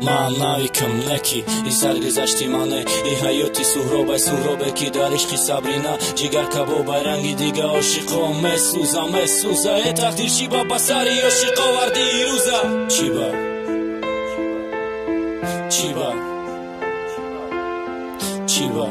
Ман навикам неки и саргузашти мане и ҳаёти Суҳробай Суҳробе ки дар ишқи Сабрина ҷигар кабобай ранги дига ошиқо месӯза месӯза э тақдир чӣ ба сари ошиқ оварди ирӯза чӣ ба чӣ ба чӣ ба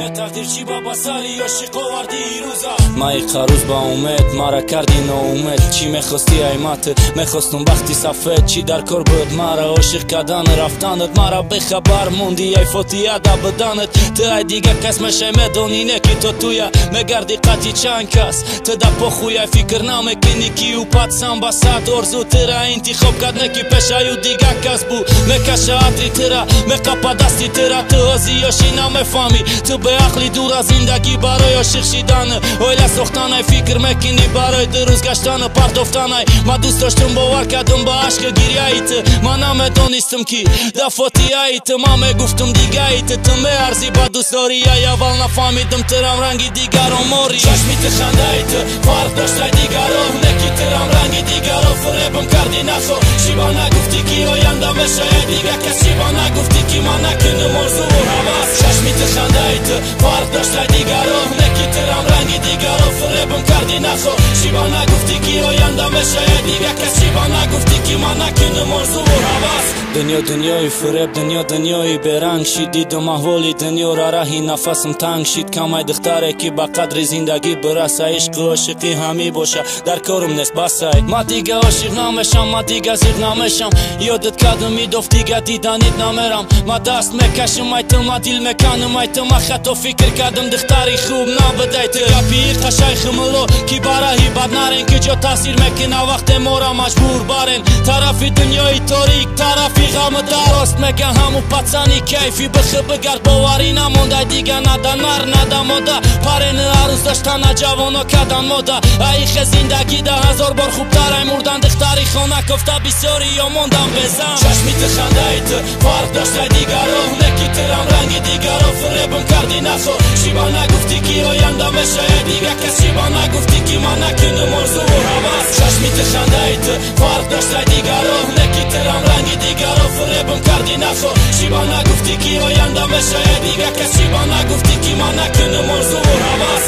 э тақдир чӣ ба сари ошиқ оварди ирӯза Май қарӯз ба умед мара карди ноумед чӣ мехости ай мат мехостум бахти сафед чӣ дар кор буд мара ошиқ кардан рафтанат мара бехабар монди ай фотиада буданат ту ай дига кас мешай медонӣ не ки то туя мегарди қати чанд кас ту да похуяй фикр намекунӣ ки ӯ патсан ба сад орзу тура интихоб кард не ки пешаю дига кас бу мекаша атри тура меқапа дасти тура ту ҳозӣ ёшӣ намефаҳмӣ ту беақли дур аз зиндагӣ барои ошиқ шидан ойла сохтанай фикр мекунӣ барои дурӯз гаштану партофтанай ман дӯст доштум бовар кардум ба ашқи гиряи ту ман намедонистам ки да фотиаи ту ман мегуфтум дигаи ту ту меарзӣ ба дӯстдорияй аввал нафаҳмидум турам ранги дигаро морӣ чашми ту хандаи ту фарқ доштай дигаро не ки турам ранги дигаро фиребам кардӣ нахо чӣ ба нагуфтӣ ки оянда мешавад дига кас чӣ ба нагуфтӣ ки ман накунам орзуву ҳавас чашми ту хандаи ту фарқ доштай дигаро не ки турам ранги дигаро фиребам кардӣ нахо чӣ ба нагуфтӣ ки оянда мешавад дига кас чӣ ба нагуфтӣ ки ман накунам орзуву ҳавас дунё дунёи фиреб дунё дунёи беранг шид дидум аҳволи дунёра раҳи нафасам танг шид камай духтаре ки ба қадри зиндагӣ бираса ишқу ошиқӣ ҳамӣ боша дар корум нест басай ман дига ошиқ намешам ман дига зиқ намешам ёдат кардум идоф дига диданит намерам ман даст мекашам ай ту ман дил меканам ай ту ман хато фикр кардам духтари хуб набудай ту гапи қашай химило ки ба раҳи бад нарен ки ҷо таъсир мекуна вақте мора маҷбур барен тарафи дунёи торик тарафи ғаму дард рост меган ҳаму пацани кайфи бихи бигард боварӣ намондай дига нада нар нада мода парени арӯз доштана ҷавоно кадан мода аихе зиндагӣ да ҳазор бор хубтар ай мурдан духтари хона кофта бисёри ё мондам безан чашми ту хандаи ту фарқ доштай дигаро не ки турам ранги дигаро фиребам кардӣ нахо чӣ ба нагуфтӣ ки оянда мешавад дига кас чӣ ба нагуфтӣ ки ман накунам орзуву ҳавас чашми ту хандаи ту фарқ доштай дигаро не ки турам ранги дигаро фиребам кардӣ нахо чӣ ба нагуфтӣ ки оянда мешавад дига кас чӣ ба нагуфтӣ ки ман накунам орзуву ҳавас.